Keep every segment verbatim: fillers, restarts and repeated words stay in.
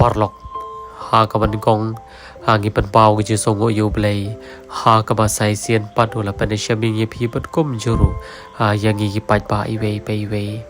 Paralok, ha kaba nyngkong, ha, ngi pynpaw ka jingsngewnguh ïa U Blei ha kaba sa shisien pat u la pynïashem ïa ngi ïa phi bad kumjuh ruh, ha, ïa ngi ki paidbah iwei pa iwei.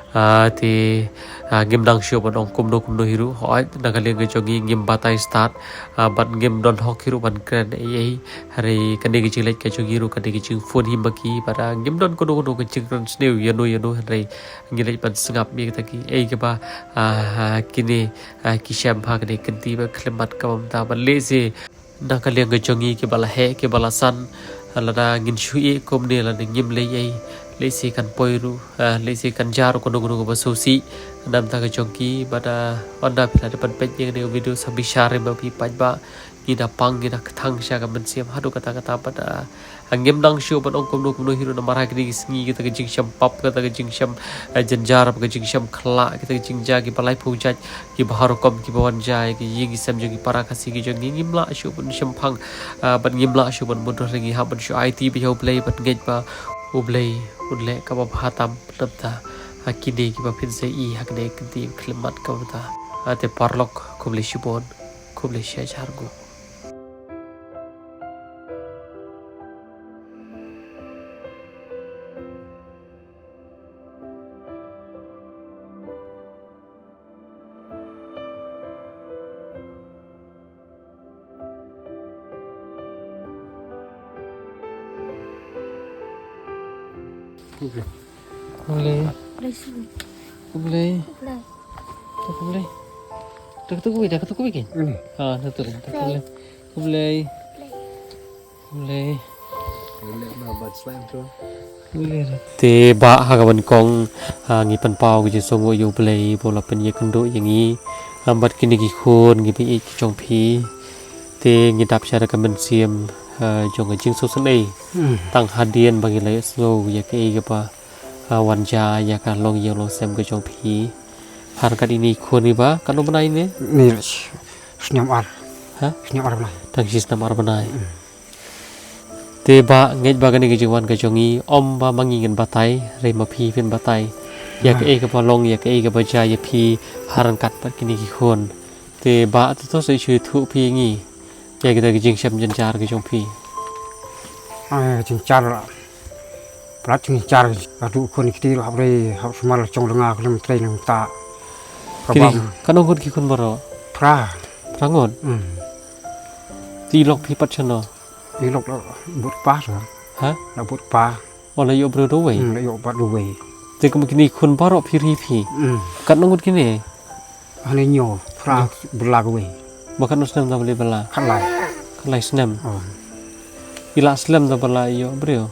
Ha, te, ha, ngim nang shuh ban ong kumno kumno hi ruh, hooid, na ka liang ka jong ngi ngim batai stad, ha, bad ngim don hok hi ruh ban kren ei ei. Hynrei kane ka jingleit ka jong ngi ruh ka dei ka jingphone hi ma ki, bad, ha, ngim don kano kano ka jingkren sniew ïano ïano, hynrei ngi leit ban sngap ïa kita kiei kiba, ha, ha, kine, ha, ki shem ha kane ka kynti ba khlem mat kaba mynta, bad lehse na ka liang ka jong ngi kiba la heh kiba la san, ha, lada ngin shu ïeh kumne lada ngim leh ei, lehse kan poi ruh, ha, lehse kan jia ruh kano kano kaba sngewsih na ka bynta ka jong ki. Bad, ha, ynda phi la dep ban peit ïa kane ka video sa bishar ïa ma phi paidbah, ngi da pang, ngi da kthang sha ka mynsiem haduh katta katta, bad, ha, ngim nang shuh ban ong kumno kumno hi ruh namar ha kine ki sngi kita ka jingshem pap, kita ka jingshem, eh, jynjar, ka jingshem khyllah, kita ka jingjia kiba laiphew jait, kiba har rukom kiba wan jia ïa ki ïing ki sem jong ki para Khasi ki jong ngi, ngim lah shuh ban shemphang, ah, bad ngim lah shuh ban mudui, hynrei ngi hap ban shu aiti beit ïa U Blei bad ngeit ba U Blei un leh kaba bha tam na ka bynta, ah, kine kiba phin sa ïohi ha kane ka kynti khlem mat kaba mynta. Ah, te paralok, khublei shibun, khublei shihajar nguh. Khublei. Khublei. Khublei. Khublei. Dah ketuk kubi, dah ketuk kubi kan? Ini. Ah, dah ketuk, dah ketuk. Khublei. Khublei. Te bah ha kaba nyngkong, ha, ngi pynpaw ka jingsngewnguh ïa U Blei ba u la pynïakynduh ïa ngi, ha, bad kine ki khun kiba ïeit ki jong phi. Te ngi dap sha da ka mynsiem, ha, jong ka jingsngewsynei. Hmm. Tang hadien ba ngi la ïohsngew ïa kaei kaba, ha, wan jia ïa ka longïing longsem ka jong phi. Hangta kine ki khun kiba katno bnai ne? Ni snem ar. Ha? Snem ar bnai. Tang shi snem ar bnai. Hmm. Te bah ngeit ba kane ka jingwan ka jong ngi ym ba ma ngi ngin batai, hynrei ma phi phin batai ïa kaei kaba long, ïa kaei kaba jia ïa phi ha ryngkat bad kine ki khun. Te bah to to sa shu ïathuh phi ïa ngi ïa kita ki jingshem jynjar ki jong phi. Ah, jynjar. Palat jynjar ka dei khun kti ruh hap rei hap sumar jong lynga khlem trei nangta. Kine katno ngut ki khun baroh? Phra. Phra ngut. Hmm. Te i lok phi pat shano? I lok la bud pa sa. Ha? La bud pa. Oh, la ïoh briew da uwei? Hmm, la ïoh pat da uwei. Te kum kine khun baroh phi ri phi? Hmm. Katno ngut kine? Hangne hynñiew, phra, hmm, bylla kawei. Ba katno snem da ba la bylla? Khatlai. Khatlai snem. Oh. I la slem da ba la ïoh briew?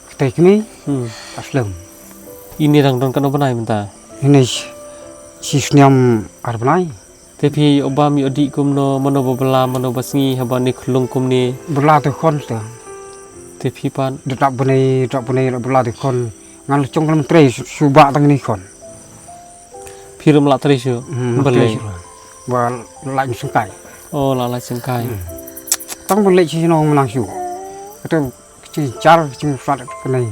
Katei kmie? Hmm. La slem. Ine dang don katno bnai mynta? Ine shi, shi snem ar bnai. Te phi ïoh bam ïoh dih kumno, mano ba bylla, mano ba sngi, haba ne khlung kumne? Bylla te khun te. Te phi pat? Da dap bnai, dap bnai, da bylla te khun. Ngan la jong khlem trei shu, shu bah tang ne khun. Phi ruh ym lah trei shuh. Hmm, ym lah trei shuh. Ba lait syngkai. Oh, la lait syngkai. Hmm. Tang ba leit sha shnong mynta shuh. Kata ka jingjar ka jingpyrshah kane.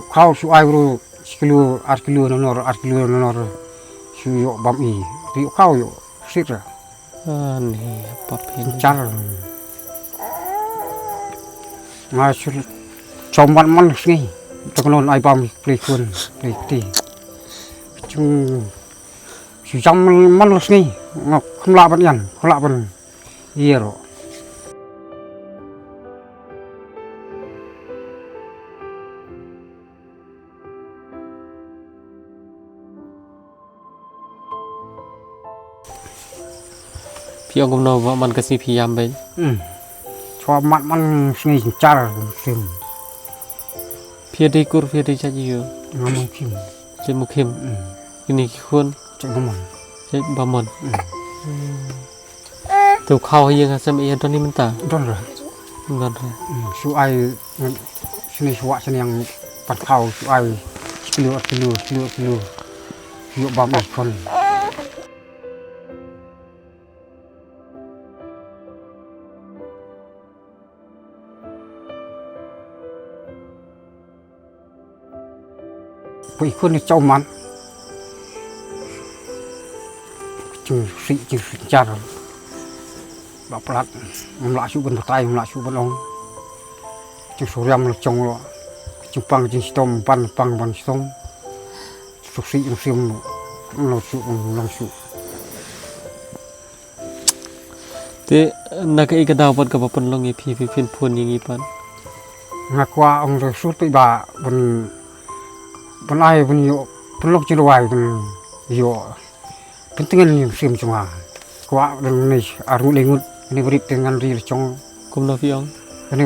Khaw shu ai ruh shi kilo, ar kilo nanor, ar kilo nanor. Shu ïoh bam i. Te ïoh khaw ïoh sit ra. Ani, apa phi? Jar. Nga shu jam man man la sngi. Te kano ai bam i plei khun, plei kti. Chung shu jam man man la sngi. Nga khlem lah ban ïan, khlem lah ban ïero. Phi ong kumno ba man ka sngi phi ïam beit? Hmm. Chwa man man sngi jar sim. Phi dei kur phi dei jait ïa u? Nga Mukhim. Jait Mukhim. Hmm. Kine ki khun? Jait Bamon. Jait Bamon. Hmm. Hmm. Te u khaw ha ïing ha sem ïa don hi mynta? Don re. Don re. Hmm, shu ai, shu ne shu wah shu ne ïa pan khaw shu ai. Shi kilo, ar kilo, shi kilo, ar kilo. Shu ïoh bam i khun. Phi khun ni chau man. Jingsih, jingsih jar. Ba palat. Ngam lah shuh ban batai, ngam lah shuh ban ong. Jingsuriam la jong lo. Jingpang, jingshitom, ban pang, ban shitom. Jingsih, jingsih. Ngam lah shuh, ngam lah shuh. Te na kaei ka daw pat kaba pynlong ïa phi, phi phin phone ïa ngi pat. Nga kwah ong re sur te ba ban, ban ai ban ïoh, pynlong jingrwai ban ïoh. Pyntngen ïa u sim jong nga. Kwah dang ne ar ngut lai ngut ne brit te ngan ri la jong. Kumno phi ong? Ne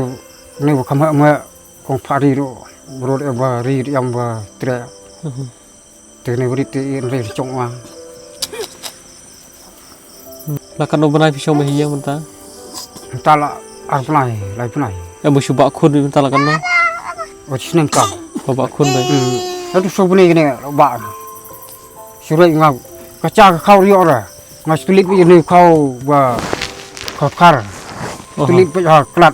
ne ba kham ha ma kong pha ri ro bro de ba ri de am ba tre. Mhm. Te ne brit te in ri la jong nga. La katno bnai phi shong ba hi ïa mynta? Mynta la ar bnai, lai bnai. Em ba shu ba khun mynta la katno? Ba snem kam. Ba ba khun ba. Hmm. Atu so bnai ne ba. Shu rei nga ka cha ka khaw ri ora. Nga shu lip ne khaw ba khaw kar. Aha. Shu lip ba klat.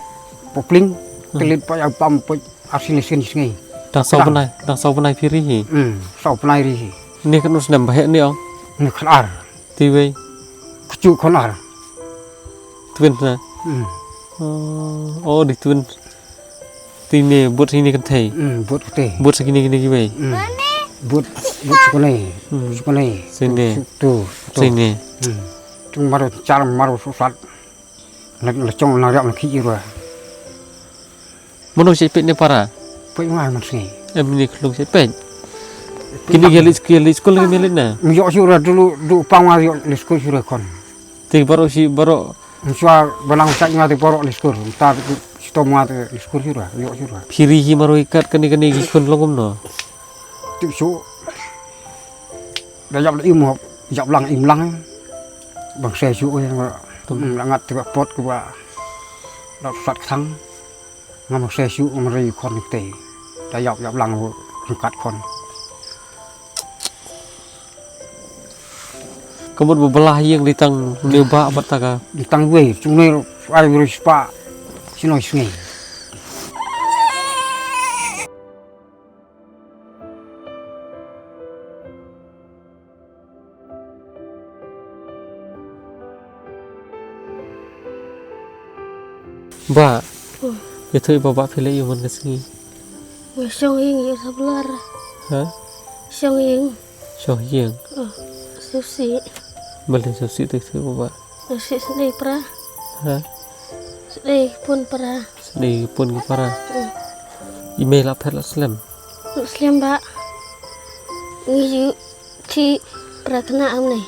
Popling. Hmm. Shu lip ba pam ba ar sien sien sngi. Dang saw bnai, dang saw bnai phi ri hi. Hmm, saw bnai ri hi. Ni kan us nem ba heh ni ong. Ni kan ar. Ti wei. Kchu kan ar. Twin na. Hmm. Oh, oh, di twin. Ti ne but hi ni kan thei. Hmm, but kan thei. But sa kini kini ki wei. Hmm. But, but sukune. Hmm. Sukune. Sini. Tu, tu. Sini. Hmm. Tu maru char maru susat. La, la chong la riam la khi ira. Mano che pet ne para? Pet ngai man sngi. Em ni khlung che pet. Kini ge lis ke lis kul ke melit na. Mi yok sura dulu du pang wa yok lis kul sura kon. Ti baro si baro. Mswa balang sa nga ti baro lis kul. Tar si to ma ti lis kul sura yok sura. Phiri hi maro ikat kani kani ki khun long kumno. Ti su. Da yap la im hop, yap lang im lang. Bang se shu oi nga. Tum. Hmm, la ngat te ba pot ku ba. La sat khang. Ngam se shu ngam ri khon te. Da yap yap lang bu ryngkat khon. Ka mut ba blah ïing di tang ne ba ba ta ka. Di tang wei, chung ne ai ru spa. Sino sngi. Ba. Hmm. Ïathuh ba ba phi leh ïa u man ka sngi. Nga shong ïing ïa sablar. Ha? Shong ïing. Shong ïing. Oh, sipsi. Balei sipsi te ïathuh ba ba. Sipsi sdei para. Ha? Sdei pun para. Sdei pun ki para. Hmm. I mei la phet la slem. La slem ba. Ngi ju Thi pra khana am ne.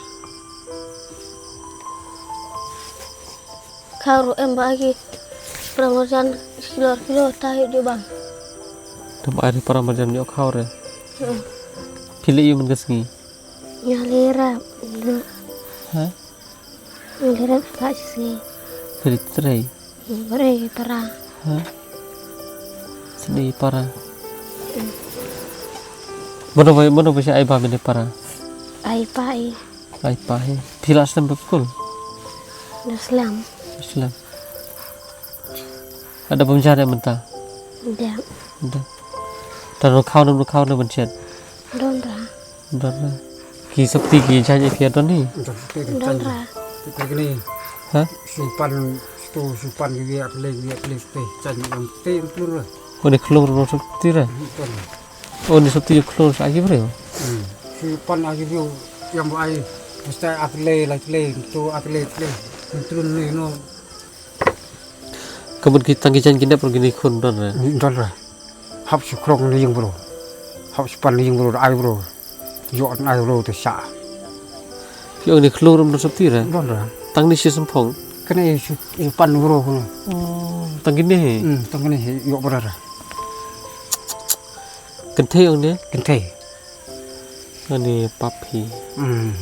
Khaw ruh em ba ki para marjan kilo kilo ta ïoh ju bang. Tam ai para marjan ïoh khaw re. Hmm. Phi leh ïa u man ka sngi. Nga leh rap. Ha? Nga leh rap ka sngi. Phi leh trei. Bret para. Ha? Sdei para. Mano ba, mano ba sha ai ba mene para. Ai pa i. Ai pa he. Phi la slem ba skul. Da slem. Slem. Ada bam jare mynta. Da. Da. Da no khaw no khaw no ban chet. Don ra. Don ra. Ki sopti ki jaiñ ïa phi don hi. Don sopti ki jaiñ. Don ra. Ki kini. Ha? Shu pan stu shu pan ki wiak lei wiak lei sopti jaiñ ïa sopti ym tlun ra. Oh ni khlung ro sopti ra. Ym tlun. Oh ni sopti ym tlun sa ki briew. Hmm. Shu pan a ki briew ïa ba ai. Mesti a ki lei lai ki lei tu a ki lei ki lei. Ym tlun ni no. Ka mut ki tang ki jaiñ ki nep ruh kine ki khun don re. Don re. Hap shu khlong na ïing bro. Hap shu pan na ïing bro da ai bro. Ïoh na ai bro te sha. Ki ong ni khlong rum don sopti re. Don re. Tang ni shi sempong. Kane shu, shu pan bro kane. Oh, tang kine he. Hmm, tang kine he ïoh bro re. Kynthei ong ne? Kynthei. Ani papi. Hmm.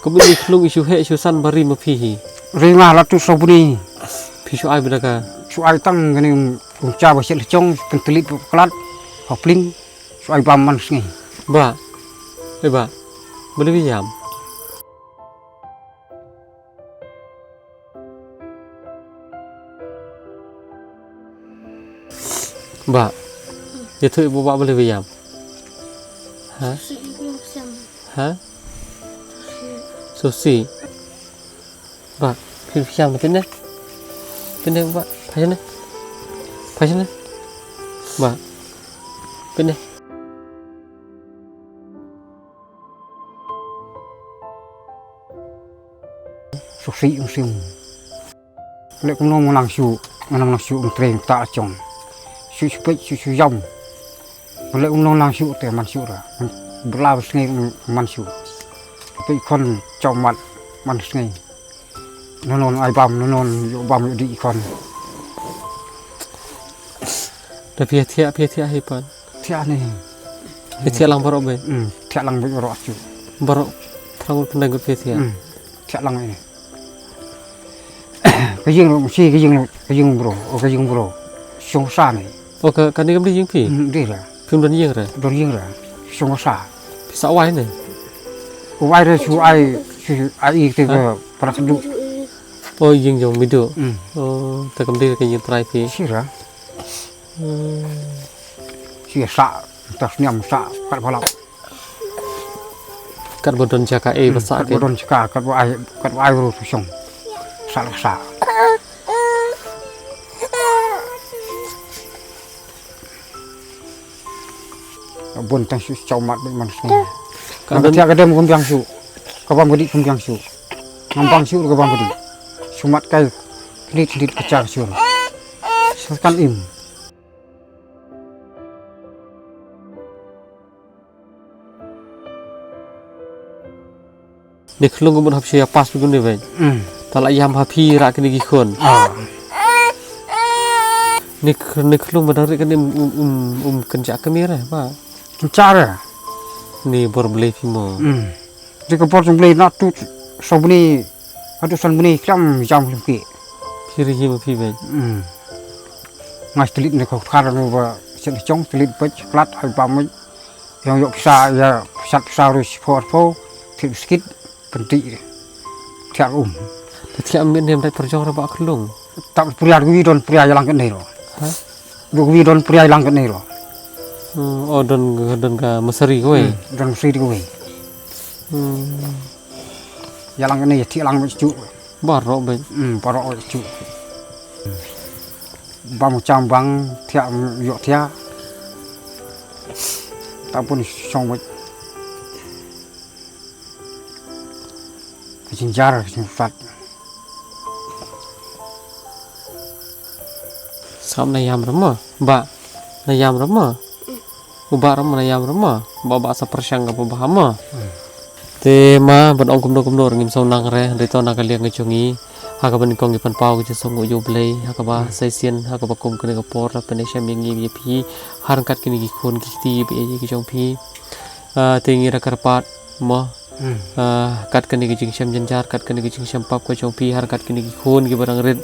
Kumne i khlung i shu heh shu san ba ri ma phi hi. Ri nga la tu sobuni. Phi shu ai bida ka. Shu ai tang kane um cha ba shet chong kan tlit klat. Hopling. Shu ai bam man sngi. Ba. Eh ba. Boleh bi yam. Ba. Ïathuh ba ba boleh bi yam. Ha? Ha? Susi. Ba, phi phi sham phi ne. Phi ne ba, phi ne. Phi ne. Ba. Phi ne. Susi, susi. Leh kumno mo nang shu, mo nang shu um treng ta chong. Shu shu pek shu shu yam. Leh kumno nang shu te man shu ra. Bla bsngi man shu. Pek khon chau mat man sngi. Nanon ai bam nanon yu bam yu di khon. Da phi thiah phi thiah hi pan. Thiah ni. Phi thiah lang baroh be. Hmm, thiah lang baroh chu. Baroh thrang pynang phi thiah. Hmm, thiah lang ni. Ka jing ru si ka jing ru ka jing bro, o ka jing bro. Song sa ni. O ka kani kam di jing phi. Hmm, di ra. Phim don jing ra. Don jing ra. Song sa. Phi sa wai ni. Wai ra chu ai chu ai te ka para du. O jing jong mi du. Hmm. O ta kam di ka jing trai phi. Si ra. Hmm. Shi sa, ta sniam sa, kat balap. Kat ba don jaka e ba sa kat ke. Ba don jaka, kat ba ai, kat ba ai ru tu song. Sa la sa. Bun tang shu chau mat bik man shu. Ka don tia ka dem kum biang shu. Ka bang ka di kum biang shu. Ngam bang shu ka bang ka di. Shu mat kai. Lit lit ka cha shu. Sa kan im. Ni khlung ka mut hap shu ïa pass phi kumne bad. Mm. Ta la ïam ha phi ra kine ki khun. Ah. Ni kh-, ni khlung ba dang ri kane um, um, um, um kynja kmie re ba. Kynja re. Ni bor blei phi mo. Mm. Di ka bor jong blei na tu sobni. Atu san bni klam jam klim ki. Phi ri hi mo phi bad. Mm. Ngai telit ne ko khar no ba sen chong telit bad klat ai ba mo. Yang yok pisa ya pisa pisa ru si por po. Til biskit. Pynti. Thiak um. Te thiak mit nem dai pyrjong ra ba khlung. Tak pria gu don pria yalang kan nei ro. Ha? Du gu don pria yalang kan nei ro. Hmm, oh don don ka masari ko eh. Hmm, don masari ko eh. Hmm. Yalang kan nei thiak lang ba chu. Baroh ba. Hmm, baroh ba chu. Bam cham bang thiak yok thiak. Ta pun song ba. Ka jinjar ka jingsat. Sam na ïam rama ba na ïam rama. U ba rama na ïam rama ba ba sa pyrshang ka ba ba ma. Te ma ban ong kumno kumno ngim song nang re hynrei to na ka liang ka jong ngi. Ha ka ban kong ki pan pau ka jingsong u yu blei ha ka ba sa sien ha ka ba kum kane ka por la pynshai ïa ngi ïa phi. Har kat kine ki khun ki kti ba ïa ki jong phi. Ah, te ngi da kyrpad mo. Hmm. Ah, kat kane ka jingshem jynjar, kat kane ka jingshem pap ka jong phi, har kat kine ki khun ki ba dang rit.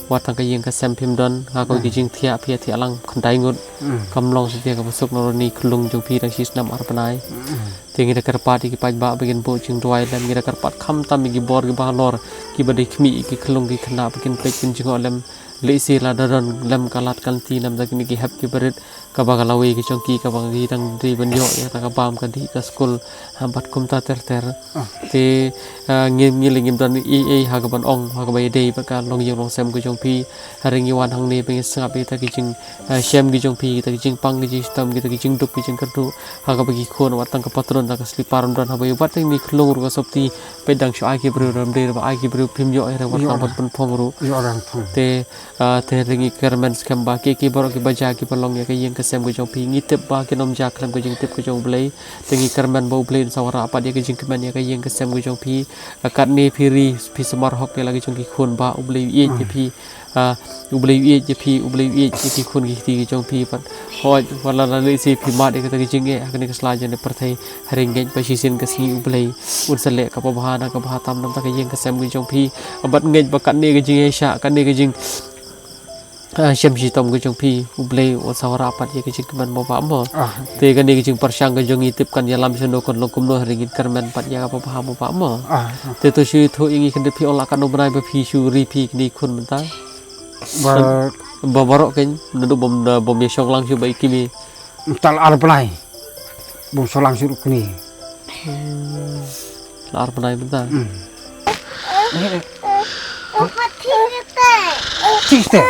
Wat tang ka ïing ka sem phim don, ha ko ki jingthiah phi thiah lang khyndai ngut. Hmm. Kam long satia ka ba suk na roni khlung jong phi dang shi snem ar bnai. Hmm. Te ngi da kyrpad ïa ki paidbah ba kin buh jingduwai lem, ngi da kyrpad khamtam ïa ki bor ki ba halor, ki ba dei khmih ïa ki khlung ki khynnah ba kin peit kin jngoh lem. Lehse lada don lem ka lad ka lynti nam da kine ki hep ki ba rit. Kaba ka lawei ka jong ki kaba ki dang dei ban ïoh ïa ka bam ka dih ka skul ha bad kumta ter ter. Ah. Te, ah, ngim ngi leh ngim don ei ei ha ka ban ong ha kaba ïadei bad ka longïing longsem ka jong phi. Hynrei ngi wan hangne ba ngi sngap ïa kita ki jing, ah, shem ki jong phi, kita ki jingpang ki jingshitom, kita ki jingduk ki jingkyrduh ha kaba ki khun wat tang ka patron tang ka slipar ym don haba ïa wat tang ni khlung ruh ka sopti peit dang shu ai ki briew ram dei ba ai ki briew phim ïoh ïa wat tang ban pynphong ruh. Ïoh rang phong. Te Ah, te ri ngi kyrmen skhem ba ki ki baroh ki ba ja ki ba long ïa ka ïing ka sem ka jong phi ngi tip ba kin ym ja khlem ka jingtip ka jong U Blei. Te ngi kyrmen ba U Blei un sa wanrah pat ïa ka jingkmen ïa ka ïing ka sem ka jong phi. Ah, katne phi ri phi sumar hok ïa la ki jong ki khun ba U Blei u ïeit ïa phi. Ah, U Blei u ïeit ïa phi, U Blei u ïeit ïa ki khun ki kti ki jong phi pat. Hooid, wat la lehse phi mad ïa kata ka jingeh ha kane ka sla jong ka pyrthei. Hynrei ngeit ba shisien ka sngi U Blei un sa leh kaba bha na kaba bha tam na bynta ka ïing ka sem ka jong phi. Bad ngeit ba katne ka jingïaishah, katne ka jing, ah, shem shitom ka jong phi U Blei un sa wanrah pat ïa ka jingkmen mo bah mo. Ah. Te kane ka jingpyrshang ka jong ngi tip kan ïalam shano kan long kumno hynrei ngin kyrmen pat ïa kaba bha mo bah mo. Ah, ah. Te to shu ïathuh ïa ngi khyndiat phi ong la katno bnai ba phi shu ri phi kine khun mynta. Ba, ba baroh kein naduh bym, bym ïashong lang shuh ba ïa kine. Mynta la ar bnai. Bym shong lang shuh ruh kine. Hmm. Ar bnai mynta. Thik te.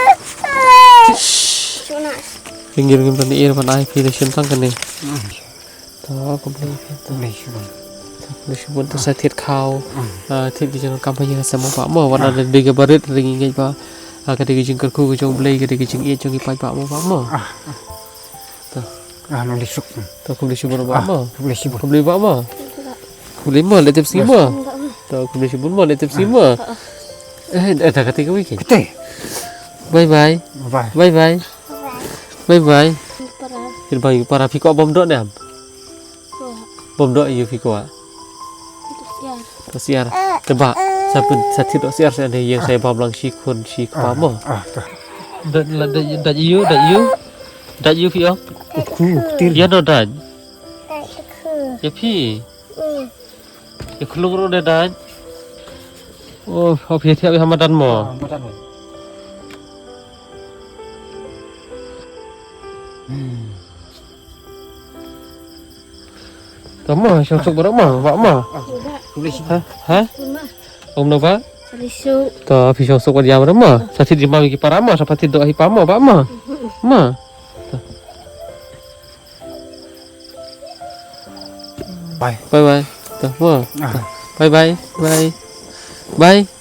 Ringir ngim tani ir ban ai phi da shim tang kane. To khublei phi to. Khublei shibun. To khublei shibun to sa thied khaw. Ah, thied ki jingkam phi ïa sa mo ba mo wan da dei ka barit ring ngi ba. Ah, ka dei ka jingkyrkhu ka jong Blei ka dei ka jingïeit jong ngi paid ba mo ba mo. To. Ah, khublei shibun. To khublei shibun ba mo. Khublei shibun. Khublei ba mo. Khublei mo le tip sngi mo. To khublei shibun mo le tip sngi mo. Eh, eh, ta kati ka wiki. Kati. Bye bye. Bye. Bye bye. Bye bye. Kir bang para phi ko bom dot ne am. Bom dot yu phi ko. To siar. Te ba sa pun sa thit dot siar sa ne yang sa bam lang shi khun shi kpa mo. Ah, ta. Dat la dat dat yu dat yu. Dat yu phi o. Ku tir. Ya no dat. Ya phi. Ya khulung ro ne dat. Oh, hop ya thiap ya madan mo. Madan mo. Tama shong suk barak ma, ba ma. Ha? Ha? Om no ba? To phi shong suk barak ma. Sa thit jima ki para ma, sa patit do hi pa ma, ba ma. Ma. Bye. Bye bye. To ma. Bye bye. Bye. Bye.